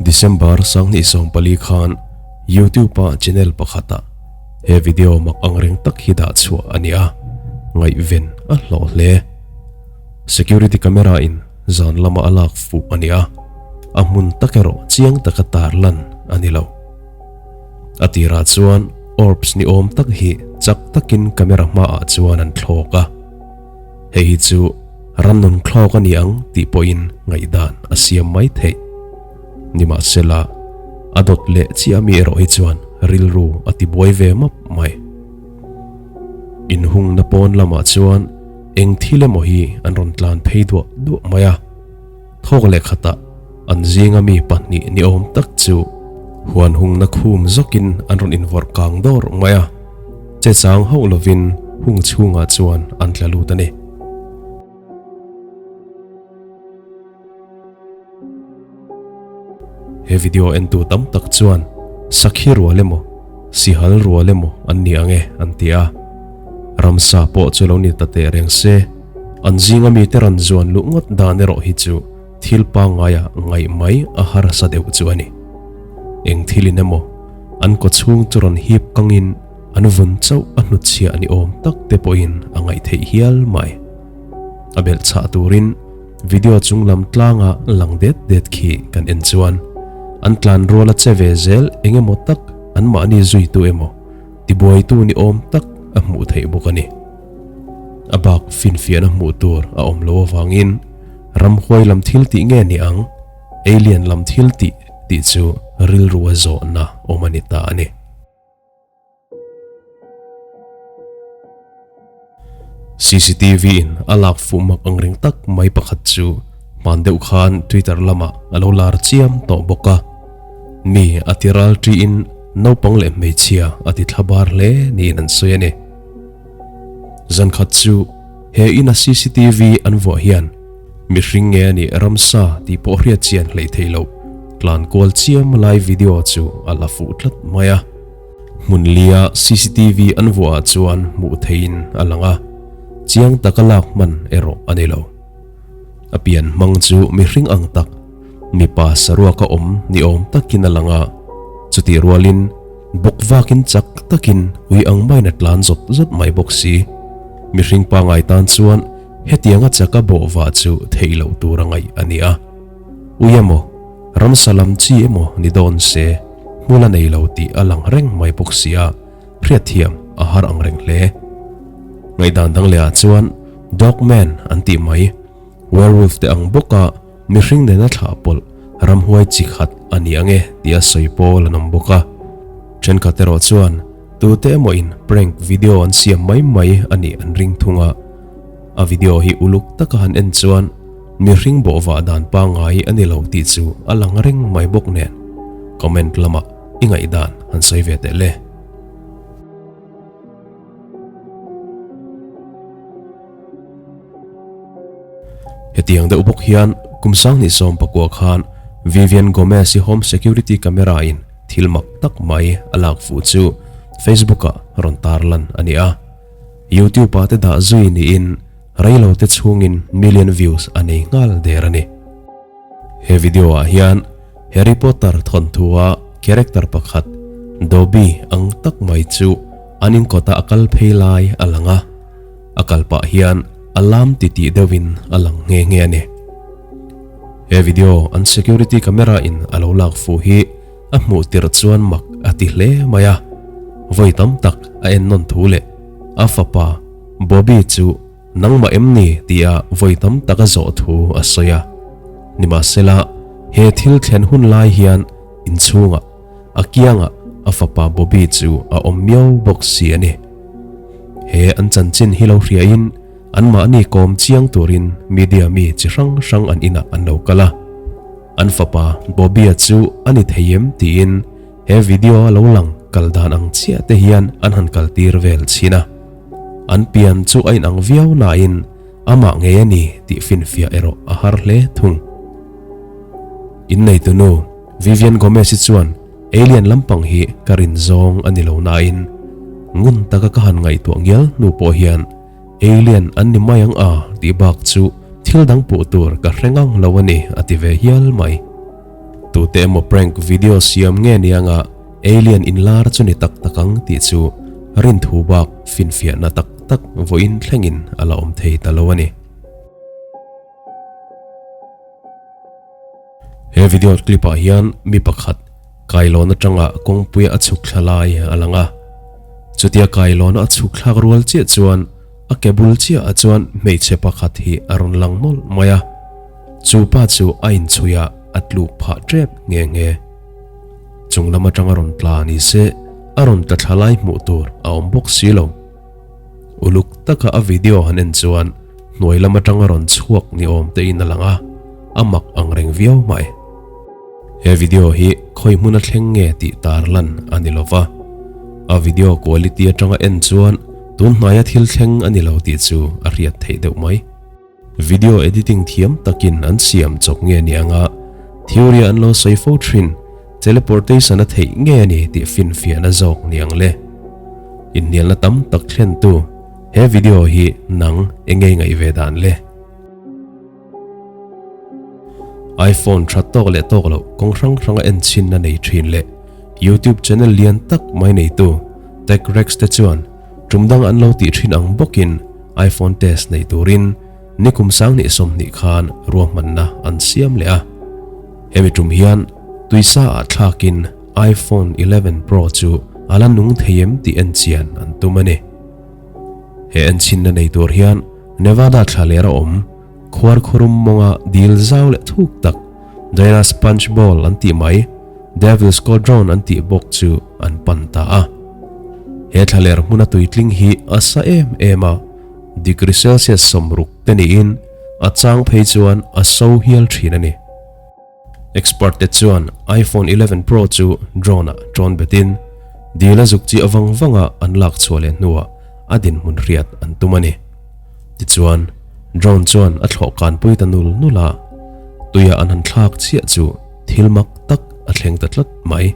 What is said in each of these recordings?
December 2024 khan YouTube-a channel pakhatah he video mak angreng tak hi dah chhuah a ni a, ngaihven a hlawh hle. Security camera in zan lama a lak fuh a ni a, a hmun tak erawh chiang taka tarlan a ni lo. A tirah chuan orbs ni awm tak hi chak takin camera hmaah chuan an thlawk a, hei hi chu rannun thlawk a ni ang tih pawhin ngaihdan a siam mai theih. Nimahsela, a dawt leh chiah mi erawh hi chuan rilru a tibuai ve map mai. Inhungna pawn lamah chuan eng thil emaw hi an rawn tlan phei duah duah mai a. Thawk leh khatah an zinga mi pahnih ni awm tak chu huan hungna khum zawkin an rawn invawrh kang dawr mai a, che chang hauh lovin hung chhungah chuan an tla lut a ni. He video entu tam tak chuan sakhi rual emaw sihal rual emaw an ni ang e an ti a, ramsa pawh chu lo ni ta teh reng se. An zinga mite rawn zuan luh ngawt dan erawh hi chu thil pangngaia ngaih mai a harsa deuh chu a ni. Eng thilin emaw an kawchhung chu rawn hip kangin an vun chauh a hnutchhiah ni awm tak te pawhin a ngaih theih hial mai. A belh chhah turin video chung lam tlanga lang det det khi kan en chuan an tlan ruala che ve zel eng emaw tak anmahni zuitu emaw tibuaitu ni awm tak a hmuh theih bawk a ni. A bak finfiahna hmuh tur a awm lo avangin ramhuai lam thil tih nge ni ang, alien lam thil tih tih chu rilru a zawhna awm a ni ta a ni. CCTV in a lak fuh mak ang reng tak mai pakhat chu hman deuh khan Twitter lamah a lo lar chiam tawh bawk a. Mi a ti ral ṭiin naupang leh hmeichhia a ti thla bar hle niin an sawi a ni. Zan khat chu he ina cctv an vuah hian mihring nge a nih ramsa tih pawh hriat chian hleih theih loh tlan kual chiam lai video chu a la fuh tlat mai a. Hmun lia cctv an vuah ah chuan hmuh theihin a lang a, chiang taka lak hman erawh a ni lo. A pian hmang chu mihring ang tak, mipa saruaka awm ni awm takin a lang a, chutih rualin, Bawk vakin chak takin ui ang maiin a tlan zawt zawt mai bawk si. Mihring pangai tan chuan hetianga chaka bawhva chu theih loh tur a ngaih a ni a. Ui emaw, ramsa lam chi emaw ni dawn se, hmul a nei lo tih a lang reng mai bawk si a, hriatthiam a har ang reng hle. Ngaihdan dang lehah chuan Dogman an tih mai, werewolf te ang bawka mihring nena thlah pawlh ramhuai chi khat a ni ang e tia sawi pawl an awm bawk a. Thenkhat erawh chuan tute emaw in prank video an siam mai mai a nih an ring thung a. A video hi uluk taka han en chuan mihring bawhvah dan pangngai a ni lo tih chu a lang reng mai bawk nen comment lamah i ngaihdan han sawi ve teh le. Hetiang deuh bawk hian kum 2019 khan Vivian Gomez-i home security camera in thil mak tak mai a lak fuh chu Facebook-ah rawn tarlan a ni a. YouTube-ah te dah zui niin reilo te chhungin million views a nei nghal der a ni. He video-ah hian Harry Potter thawnthua character pakhat Dobby ang tak mai chu an inkawta a kal phei lai a lang a. A kal pah hian a lam titih deuhin a lang nghe nghe a ni. He video an security camera in a lo lak fuh hi a hmuh tirh chuan mak a ti hle mai a, vawi tam tak a en nawn thu leh a fapa Bobby chu nangmah em ni tia vawi tam tak a zawh thu a sawi a. Nimahsela he thil thlen hun lai hian inchhungah a kiangah a fapa Bobby chu a awm miau bawk si a ni. He an chanchin hi lo hriain anmahni kawm chiang turin media mi chi hrang hrang an inah an lo kal a. An fapa Bobby-a chu a ni thei em tiin he video a lo lang kal dan ang chiah te hian an han kal tir vel chhin a. An pian chu a inang viau nain amah ngei a ni tih finfiah erawh a har hle thung. Inneitunu Vivian Gomez-i chuan Alien lampang hi ka rin zawng a ni lo nain ngun taka ka han ngaihtuah ngial hnu pawh hian alien an ni mai ang a tih bak chu thil dang puh tur ka hre ngang lo a ni a ti ve hial mai. Tute emaw prank video siam nge nianga alien inlar chu ni tak tak ang tih chu rinthu bak finfiahna tak tak vawiin thlengin a la awm thei ta lo a ni. He video clip ah hian mi pakhat kailawn atanga kawngpuia a chhuk thla lai a lang a. Chutia kailawn a chhuk thlak rual chiah chuan a ke bul chiah ah chuan hmeichhe pakhat hi a rawn lang nawlh mai a. Chu pa chu a inchhui a, a tluk phah tep nghe nghe. Chung lam atanga rawn tla ni se a rawn tla thla lai hmuh tur a awm bawk si lo. Uluk taka a video han en chuan hnuai lam atanga rawn chhuak ni awm te in a lang a, a mak ang reng viau mai. He video hi khawi hmun a thleng nge tih tar lan a ni lova, a video quality atanga en chuan tun hnaia thil thleng a ni lo tih chu a hriat theih deuh mai. Video editing thiam takin an siam chawp nge ni anga theory an lo sawi fo thin teleportation a theih nge ni tih finfiahna zawk ni ang le. Inhnialna tam tak thlentu he video hi nang enge ngaih ve dan le? iPhone tha tawk leh tawk loh kawng hrang hranga en chhinna nei thin leh YouTube channel lian tak mai neitu TechRex te chuan tum dang an lo tih thin ang bawkin iPhone test nei turin nikum sanghnih sawmhnih khan ruahmanna an siam leh a. Hemi tum hian tuisa ah thlakin iPhone 11 Pro chu a la nung thei em tih en chian an tum a ni. He en chhinna nei tur hian Nevada thla ler a awm khuar khurum mawnga dil zau leh thuk tak Diana Sponge Bowl an tih mai Devil's Cauldron an tih bawk chu an pan ta a. He thlaler hmuna tuitling hi a sa em em a, degree Celsius 60 te niin a chang phei chuan a so hial thin a ni. Expert te chuan iPhone 11 Pro chu drone ah ṭawn betin dil a zuk chi avang vanga an lak chhuah leh hnuah a dinhmun hriat an tum a ni. Tichuan, drone chuan a thlawh kanpui ta nul nul a, tuia an han thlak chiah chu thil mak tak a thleng ta tlat mai.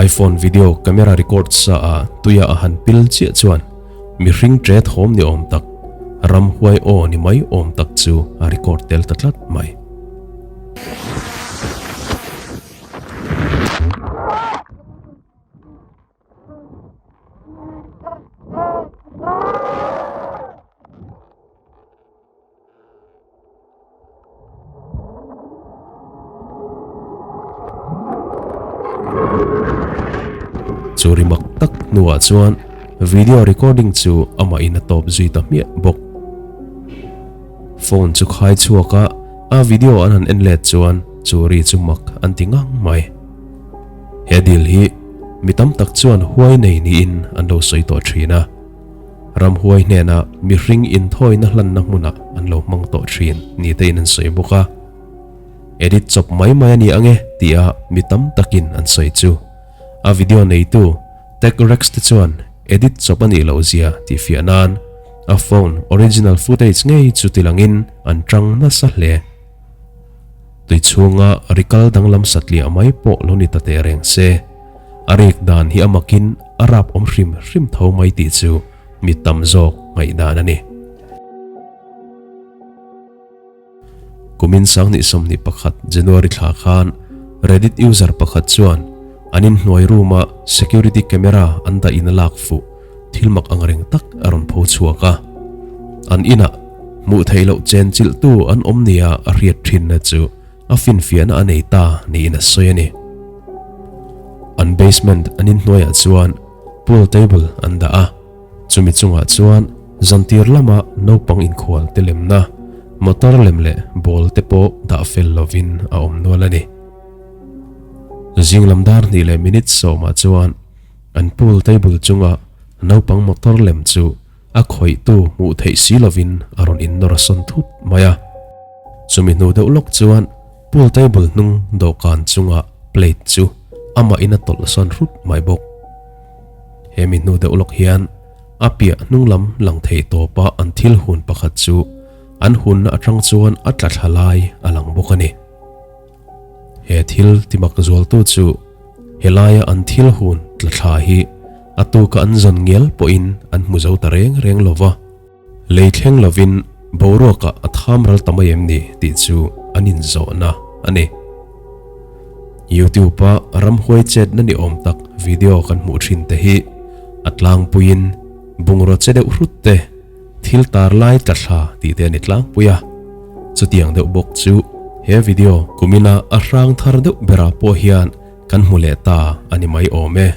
iPhone video camera record sa a tuia a han pil chiah chuan mihring ṭe thawm ni awm tak, ramhuai aw ni mai awm tak chu a record tel ta tlat mai. Chu ri mak tak hnuah chuan video recording chu amah in a tawp zui ta hmiah bawk. Phone chu khai chhuak a, a video an han en let chuan chu ri chu mak an ti ngang mai. He deal hi mi tam tak chuan huai nei niin an lo sawi tawh thin a. Ramhuai hnena mihring inthawina hlanna hmunah an lo hmang tawh thin ni te in an sawi bawk a. Edit chawp mai mai a ni ang e tia mi tam takin an sawi chu. A video neitu TechRex te chuan edit chawp a nih loh zia tih fiah nan a phone original footage ngei chu tilangin an tang nasa hle. Tui chhunga rikal danglam satliah mai pawh lo ni ta teh reng se, a rik dan hi a makin a rap awm hrim hrim tho mai tih chu mi tam zawk ngaihdan a ni. Kumin 2021 January thla khan Reddit user pakhat chuan an inhnuai room-a security camera an dah in a lak fuh thil mak ang reng tak a rawn pho chhuak a. An inah hmuh theih loh chen chilhtu an awm nia a hriat thinna chu a finfiahna a nei ta niin a sawi a ni. An basement an inhnuaiah chuan pool table an dah a, chumi chungah chuan zantir lama naupang inkhual te lemna motor lem leh ball te pawh dah fel lovin a awm nual a ni. Zing lam dar hnih leh minute sawmah chuan An pool table chunga naupang motor lem chu a khawihtu hmuh theih si lovin a rawn innawr sawn thut mai a. Chumi hnu deuh lawk chuan pool table hnung dawhkan chunga plate chu amahin a tawlh sawn hrut mai bawk. He mi hnu deuh lawk hian a piah hnung lam lang thei tawpa an thil hun pakhat chu an hunna atang chuan a tla thla lai a lang bawk a ni. He thil timak zualtu chu helaia an thil hun tla thla hi a tuka an zawn ngial pawhin an hmu zo ta reng reng lo va. Lei thleng lovin boruakah a tham ral ta mai em ni tih chu an inzawhna a ni. YouTube-a ramhuai chetna ni awm tak video kan hmuh thin te hi a tlangpuiin bungraw che deuh hrut te, thil tar lai tla thla tih te a ni tlangpui a. Chutiang deuh bawk chu he video kumina a hrang thar deuh berah pawh hian kan hmu leh ta a ni mai awm e.